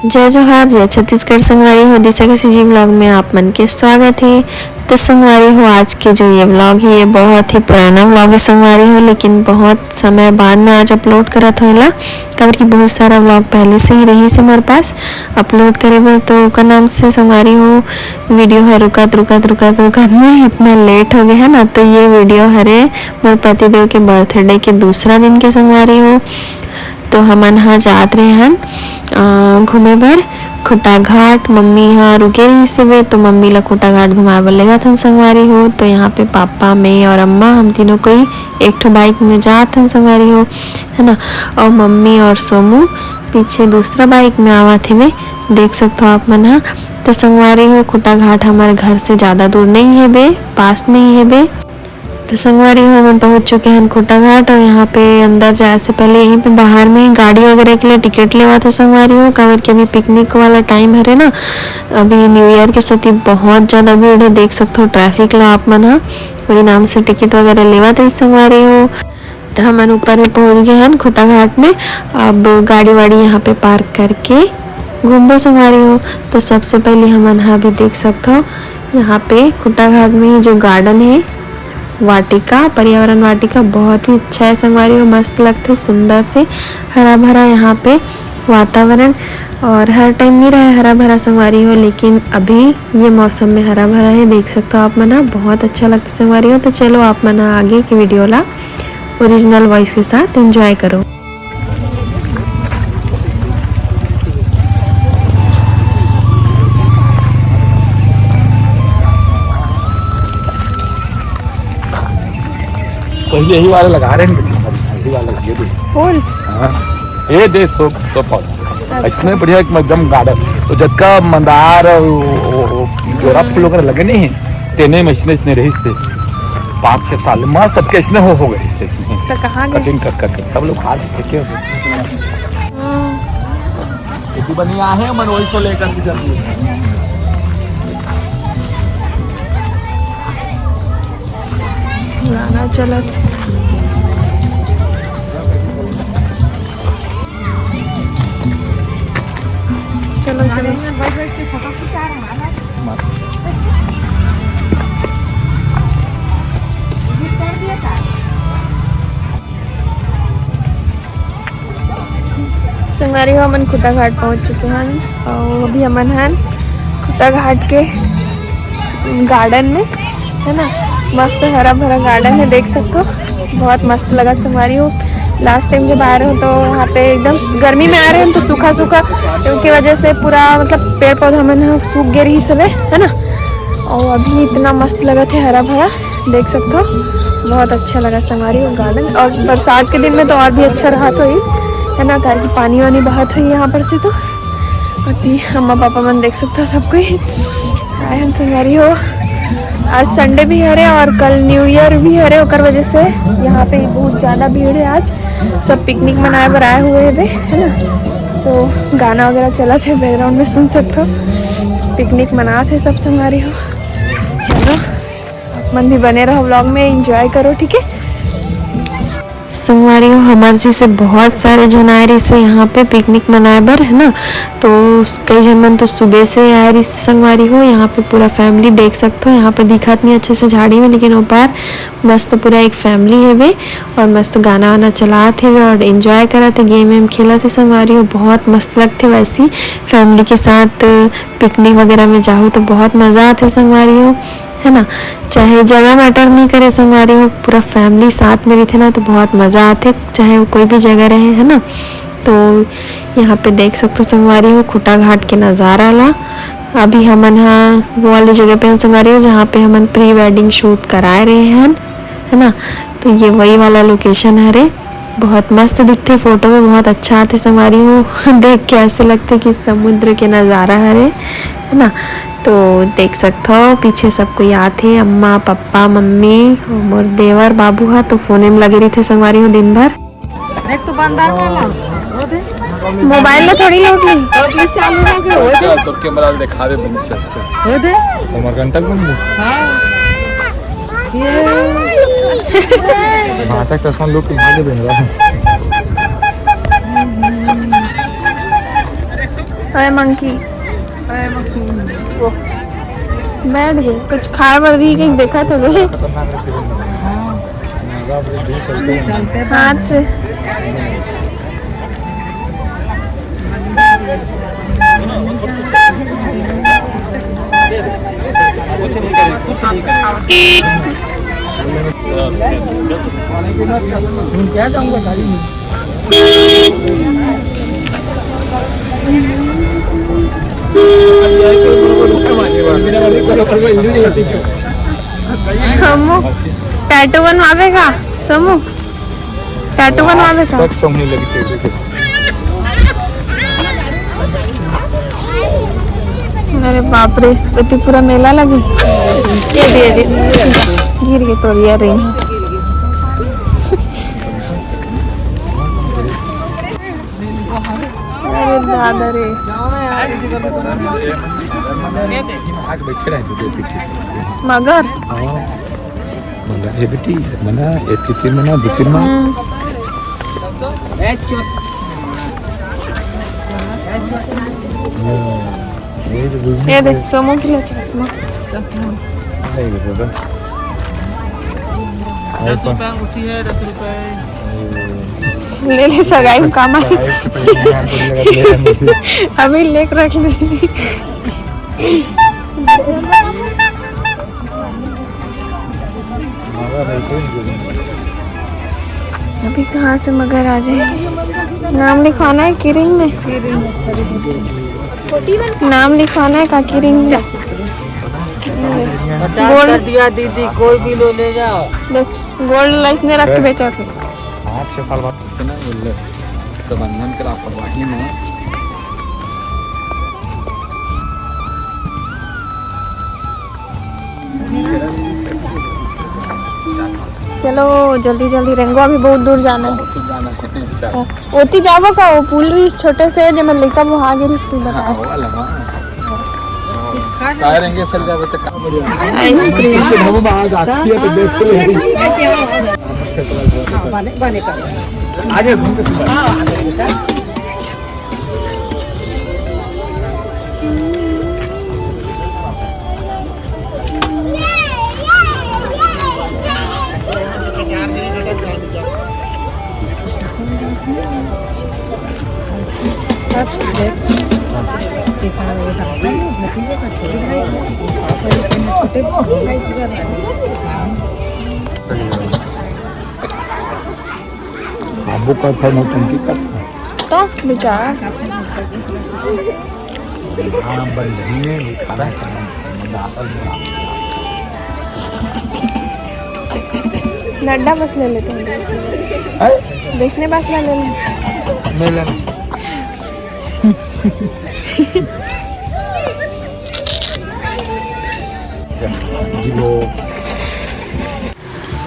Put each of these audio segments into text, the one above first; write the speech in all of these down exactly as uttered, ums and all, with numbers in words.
जय जोहार, जय छत्तीसगढ़ संगवारी हो, दिशा के सीजी व्लॉग में आप मन के स्वागत है। तो संगवारी हो, आज के जो ये व्लॉग है, ये बहुत ही पुराना व्लॉग है संगवारी हो, लेकिन बहुत समय बाद में आज अपलोड करत हो एला, काबर कि बहुत सारा व्लॉग पहले से ही रहिस हे मोर पास अपलोड करे बर। तो ओकर नाम से संगवारी हो, वीडियो ह रुकत, रुकत, रुकत, रुकत में इतना लेट हो गया है ना। तो ये वीडियो हरे मोर पतिदेव के बर्थडे के दूसरा दिन के संगवारी हो। तो हमन ह जात रहे हन, अ, घूमे बर खुट्टा घाट। मम्मी ह रुके रहिस हेबे, तो मम्मी ला खुट्टा घाट घुमाए बर ले जात हन संगवारी हो। तो यहाँ पे पापा, मैं और अम्मा, हम तीनों कोई एक ठो बाइक में जात हन संगवारी हो, है ना। और मम्मी और सोमू पीछे दूसरा बाइक में आवत हेबे, देख सकत हो आप मन ह। तो संगवारी हो, खुट्टा घाट हमारे घर से ज़्यादा दूर नहीं हेबे, पास में ही हेबे। तो संगवारी हो, हमन पहुंच चुके हैं खुट्टा घाट। और यहाँ पे अंदर जाए से पहले यहीं पे बाहर में ही गाड़ी वगैरह के लिए टिकट लेवा था संगवारी हो, काबर कि अभी पिकनिक वाला टाइम हरे ना, अभी न्यू ईयर के सेती बहुत ज़्यादा भीड़ है। देख सकते हो ट्रैफिक ला आप मन ह, वही नाम से टिकट वगैरह लेवा था संगवारी हो। तो हमन ऊपर में पहुंच गए हैं खुट्टा घाट में। अब गाड़ी वाड़ी यहाँ पे पार्क करके घूमबो संगवारी हो। तो सबसे पहले हमन ह अभी देख सकते हो, यहाँ पे खुट्टा घाट में ही जो गार्डन है, वाटिका, पर्यावरण वाटिका बहुत ही अच्छा है संगवारी हो, मस्त लगथे, सुंदर से हरा भरा यहाँ पे वातावरण। और हर टाइम नहीं रहे हरा भरा संगवारी हो, लेकिन अभी ये मौसम में हरा भरा है, देख सकते हो आप मन ह, बहुत अच्छा लगता संगवारी हो। तो चलो आप मन ह आगे की वीडियो ला ओरिजिनल वॉइस के साथ एंजॉय करो। तो यही वाले लगा रहे हैं, यही वाले लगे थे। फूल? हाँ, ये दे सो, सो पौधा। अच्छा। इसमें बढ़िया एक एकदम गार्डन, तो जतका मंदार और वो, वो, वो जोरा फूल वगैरह लगे नहीं है, तेने में इसने, इसने रही से पाँच छः साल मस्त सबके इसने हो, हो गए इसने। तो कहाँ गए? कटिंग कर करके सब लोग खा लेते क्या हो? खेती बनी आहे, मन वही को लेकर के चल रही है। गाना चलत। चलो, चलो। संगवारी हो, हमन खुट्टा घाट पहुंच चुके हन और अभी हमन हन खुट्टा घाट के गार्डन में, है ना। मस्त हरा भरा गार्डन है, देख सकते हो, बहुत मस्त लगा संगवारी हो। लास्ट टाइम जब आ रहे हो तो वहाँ पे एकदम गर्मी में आ रहे हो तो सूखा सूखा, क्योंकि वजह से पूरा मतलब पेड़ पौधा मन ह सूख गए रही सबे, है ना। और अभी इतना मस्त लगा थे हरा भरा, देख सकते हो, बहुत अच्छा लगा संगवारी हो गार्डन। और बरसात के दिन में तो और भी अच्छा रहा तो ही, है ना, ताकि पानी वानी बहत हुई यहाँ पर से। तो बाकी अम्मा पापा मन देख सकते हो, सब कोई आए हैं संगवारी हो। आज संडे भी हरे और कल न्यू ईयर भी हरे, ओकर वजह से यहाँ पे बहुत ज़्यादा भीड़ है आज। सब पिकनिक मनाए बर आए हुए हैं, है ना। तो गाना वगैरह चला थे, बैकग्राउंड में सुन सकते हो, पिकनिक मनात है सब संगवारी हो। चलो, आप मन भी बने रहो व्लॉग में, एंजॉय करो, ठीक है। संगवारी हो, हमार जैसे बहुत सारे झन आए रहिस हे यहाँ पे पिकनिक मनाए बर, है ना। तो कई झन मन तो सुबह से आए रहिस हे संगवारी हो। यहाँ पे पूरा फैमिली देख सकते हो, यहाँ पे दिखत नहीं अच्छे से झाड़ी में, लेकिन वो पार मस्त पूरा एक फैमिली हेवे और मस्त गाना वाना चलात हेवे और एंजॉय करत हे, गेम वेम खेलत हे संगवारी हो। बहुत मस्त लगथे वैसी फैमिली के साथ पिकनिक वगैरह में जाहू तो बहुत मज़ा आथे संगवारी हो, है ना। चाहे जगह मैटर नहीं करे संगवारी हो, पूरा फैमिली साथ में रहिथे ना तो बहुत मज़ा आथे, चाहे वो कोई भी जगह रहे, है ना। तो यहाँ पे देख सकते हो संगवारी हो खुट्टा घाट के नज़ारा ला। अभी हमन ह वो वाली जगह पे हन संगवारी हो जहाँ पे हमन प्री वेडिंग शूट कराए रहे हन, है ना। तो ये वही वाला लोकेशन हरे। बहुत मस्त दिखथे फोटो में, बहुत अच्छा आथे संगवारी हो। देख के ऐसे लगथे कि समुद्र के नज़ारा हरे, है ना। तो देख सकथो पीछे सब कोई आथे, अम्मा, पप्पा, मम्मी, मोर देवर, बाबू ह तो फोने में लगे रहिथे संगवारी हो दिन भर। देख तो बंदा काला, वो दे। मोबाइल में थोड़ी लोड नहीं। तो भी चालू हो गया, वो दे। अच्छा, तो कैमरा दिखा दे बन, अच्छा, अच्छा। वो दे। हमर घंटा बन गया। हाँ। ये। भाषा चश्मा लोग के भागे बन रहा है। ओए मंकी, बैठ गए, कुछ खाए बर दी कि देखा थे बे। हाथ से। समू, टैटू बनवावे का? समू, टैटू बनवावे का? तक समूह लगी थे। अरे बाप रे, इतनी पूरा मेला लगी। ये दे दे, गिर के तोरिया रही है। अरे दादा रे। आके बैठे रहे थे दो पीछे। मगर मगर ये बेटी, मना, ये तीन मना, दो तीन मना। हम्म। हाँ, ये तो बुझ ये देख, सोमो के लिए चश्मा। नहीं, ये तो दस रुपए अंगूठी है, दस रुपए। ले ले, सगाई में काम आए। अभी लेके रख ले। अभी कहाँ से मगर आ जाए? नाम लिखवाना है की रिंग में। नाम लिखवाना है का की रिंग में? पचास कर दिया दीदी, कोई भी लो, ले जाओ। देख, गोल्ड लाइफ ने रख के बेचा थे। पाँच छह साल बाद। प्रबंधन के लापरवाही में। चलो जल्दी जल्दी रेंगो, अभी बहुत दूर जाना है। ओती जाबो का? वो पुल रही छोटे से, जेमे लइका मुहा गिरिस, तू बता। आइसक्रीम। बाबू का था, नौटंकी का था। तो बेचारा। हाँ, बंधनी ने भी खाना खाना, मजा आता है। लड्डा बस ले लेते हैं। हैं? देखने बस ले लें। ले लें।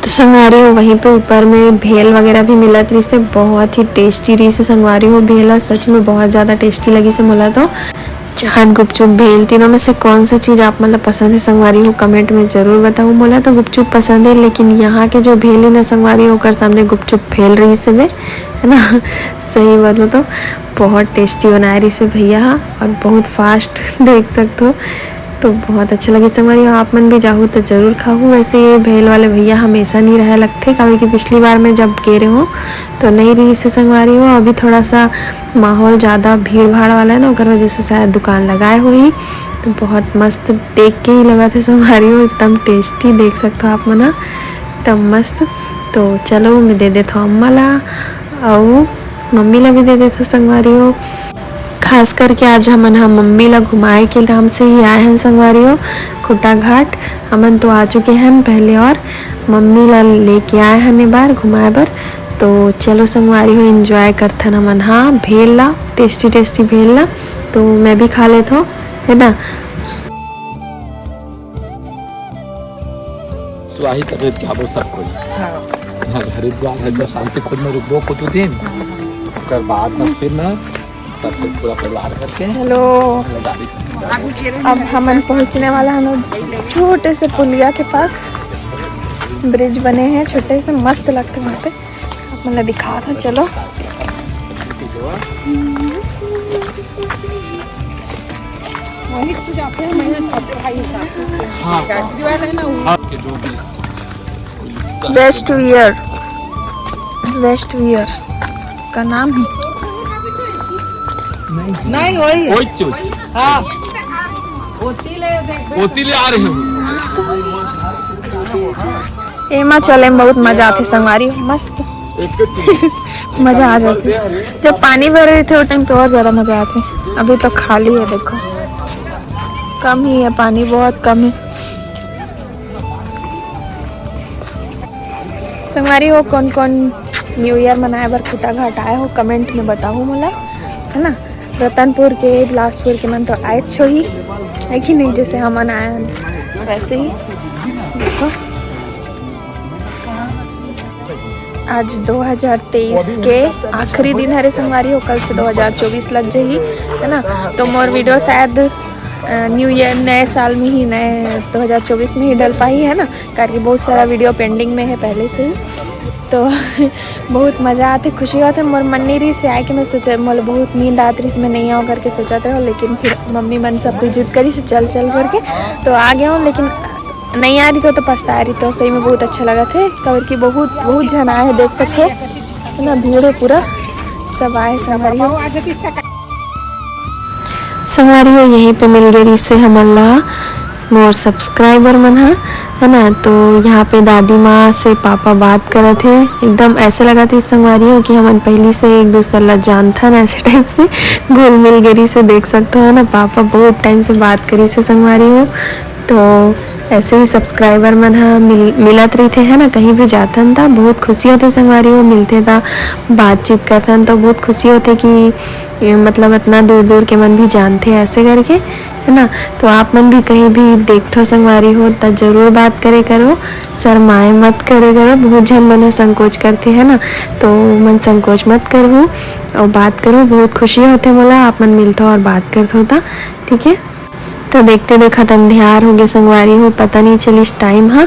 तो संगवारी हो, वहीं पे ऊपर में भेल वगैरह भी मिलत रहिस हे, बहुत ही टेस्टी रहिस हे संगवारी हो। भेल ह सच में बहुत ज़्यादा टेस्टी लगिस हे मोला तो। चाट, गुपचुप, भेल, तीनों में से कौन सा चीज़ आप मन ला पसंद हे संगवारी हो, कमेंट में ज़रूर बताओ। मोला तो गुपचुप पसंद हे, लेकिन यहाँ के जो भेल हे ना संगवारी हो, ओकर सामने गुपचुप फेल रहिस हे बे, है ना। सही बोलूँ तो बहुत टेस्टी बनाए रहिस हे भैया ह, और बहुत फास्ट देख सकते हो। तो बहुत अच्छा लगे संगवारी हो, आप मन भी जाहू तो जरूर खाहू। वैसे ये भेल वाले भैया हमेशा नहीं रहे लगथे, काबर कि पिछली बार मैं जब गे रहे हूँ तो नहीं रहिस हे संगवारी हो। अभी थोड़ा सा माहौल ज़्यादा भीड़ भाड़ वाला है ना, ओकर वजह से शायद दुकान लगाए होही। तो बहुत मस्त देख के ही लगथे संगवारी हो, एकदम टेस्टी देख सकते हो आप मन ह, एकदम मस्त। तो चलो मैं दे देथव अम्मा ला, अउ मम्मी ला भी दे देथव संगवारी हो। खास करके आज हमन ह मम्मी ला घुमाए के नाम से ही आए हन संगवारी हो, खुट्टा घाट। हमन तो आ चुके हन पहले और मम्मी ला लेके आए हन ए बार घुमाए बर। तो चलो संगवारी हो, एंजॉय करथन हमन ह भेल ला, टेस्टी टेस्टी भेल ला। तो मैं भी खा लेथव, है ना। सुहाई करे जाबो सब कोई। हाँ। यहाँ हरिद्वार है, जो शांति कुंज में रुकबो कुछ दिन, ओकर बाद में फिर ना सब कोई पूरा परिवार करके चलो। गाड़ी अब हमन पहुँचने वाला हन छोटे से पुलिया के पास, ब्रिज बने हैं छोटे से, मस्त लगते वहाँ पे। आप मन ला दिखात हूँ, चलो। वहीं से जाते हैं, मैं छोटे भाई के साथ। हाँ। फैक्ट्री वाले हैं ना, वो हाँ, के जो भी। वेस्ट वियर, वेस्ट वियर का नाम है। नहीं, वही है। कोई चीज। हाँ, होती ले देख। होती ले आ रहे हो। एमा चले में बहुत मजा आथे संगवारी, मस्त मजा आ जाथे। जब पानी भरे रहिथे, वो टाइम तो और ज्यादा मजा आथे। अभी तो खाली है, देखो, कम ही है पानी, बहुत कम है। संगवारी हो, कौन कौन न्यू ईयर मनाए बर खुटाघाट आए हो, कमेंट में बताओ मोला, है ना। रतनपुर के, बिलासपुर के मन तो आएच होही, है कि नहीं? जैसे हमन आए हन वैसे ही। देखो, आज दो हज़ार तेईस के आखिरी दिन हरे संगवारी हो, कल से दो हज़ार चौबीस लग जाही, है ना। तो मोर वीडियो शायद अ, न्यू ईयर, नए साल में ही, नए दो हज़ार चौबीस में ही डल पाही, है ना, करके बहुत सारा वीडियो पेंडिंग में है पहले से ही। तो बहुत मजा आथे, खुशी होथे। मोर मन नहीं रही से आए के, मैं सोचा, मोला बहुत नींद आत रही से, मैं नहीं आऊँ करके सोचत रहो, लेकिन फिर मम्मी मन सब कोई जिद करी से चल चल करके तो आ गया हूँ। लेकिन नहीं आ रही तो, तो पछता रही तो सही में बहुत अच्छा लगा थे, काबर कि बहुत बहुत झन आए हैं, देख सकते हो, है ना, भीड़ है पूरा, सब आए संगवारी हो। संगवारी हो, यहीं पे मिल गए रिसे हमन ला मोर सब्सक्राइबर मन हा, है ना। तो यहाँ पे दादी माँ से पापा बात करत हे, एकदम ऐसे लगत हे संगवारी हो कि हमन पहली से एक दूसर ला जानथन, ऐसे टाइप से घुल मिल गए रिसे, देख सकते हो, है ना। पापा बहुत टाइम से बात करी से संगवारी हो, तो ऐसे ही सब्सक्राइबर मन हा मिल, मिलत रहिथे, है ना। कहीं भी जाथन त बहुत खुशी होथे संगवारी हो, मिलथे त बातचीत करथन तो बहुत खुशी होथे कि ये मतलब इतना दूर दूर के मन भी जानथे ऐसे करके, है ना। तो आप मन भी कहीं भी देखथो संगवारी हो त जरूर बात करे करो, शर्माए मत करे करो। बहुत झन मन ह संकोच करथे, है ना, तो मन संकोच मत करहु और बात करो। बहुत खुशी होथे मोला आप मन मिलथो और बात करथो त, ठीक है। तो देखते देखत अंधियार हो गए संगवारी हो, पता नहीं चलिस टाइम हा।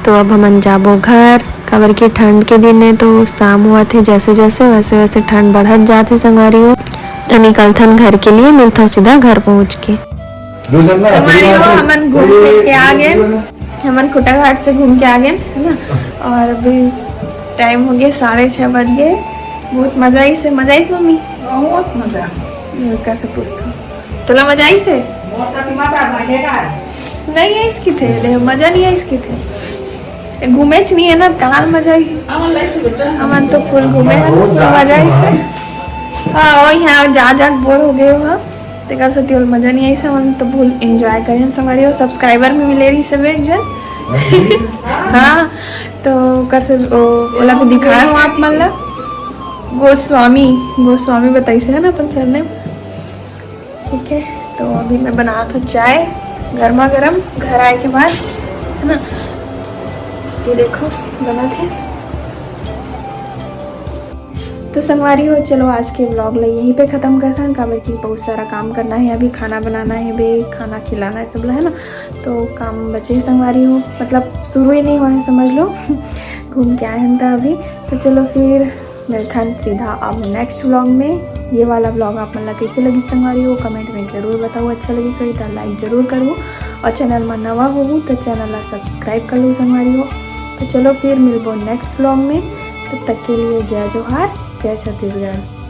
तो अब हमन जाबो घर, काबर कि ठंड के दिन है तो शाम हुआ थे, जैसे जैसे वैसे वैसे ठंड बढ़त जात है संगवारी हो। तो निकलथन घर के लिए, मिलथन सीधा घर पहुँच के। संगवारी हो, हमन घूम फिर के आ गए, हमन खुटाघाट से घूम के आ गए, है ना। और अभी टाइम हो गया साढ़े छः बज गए। बहुत मजा आई से, मजा आई मम्मी? बहुत मजा। कैसे पूछथो? तोला मजा आइस हे? नहीं आइस किथे, देख, मजा नहीं आइस किथे। घूमेच नहीं है ना, कहाँ मजा आई? हमन तो फुल घूमे हैं, फुल मजा आइस हे। हाँ, और यहाँ जा जा बोर हो गए हो, हाँ। तेकर से तेल मजा नहीं आइस हे, हमन तो फुल एंजॉय करे हैं संगवारी हो। सब्सक्राइबर भी मिले रही सब एक जन। हाँ, तो कर से ओ, ओला भी दिखाए हो आप मन ला। गोस्वामी, गोस्वामी बताइस हे ना अपन सरनेम। ठीक है, तो अभी मैं बनात हूँ चाय गर्मा गर्म घर आए के बाद, है ना। ये देखो, बना थे। तो संगवारी हो, चलो आज के व्लॉग ला यहीं पे खत्म करथन, काबर कि बहुत सारा काम करना है, अभी खाना बनाना है बे, खाना खिलाना है सब ला, है ना। तो काम बचे है संगवारी हो, मतलब शुरू ही नहीं हुआ है समझ लो। घूम के आए हैं तो अभी। तो चलो फिर मिलथन सीधा अब नेक्स्ट व्लॉग में। ये वाला व्लॉग आप मन ला कैसे लगिस संगवारी हो, कमेंट में जरूर बताओ। अच्छा लगिस होही त लाइक जरूर करो, और चैनल में नवा होहू तो चैनल ला सब्सक्राइब कर लो संगवारी हो। तो चलो फिर मिलबो नेक्स्ट व्लॉग में, तब तक के लिए जय जोहार, जय छत्तीसगढ़।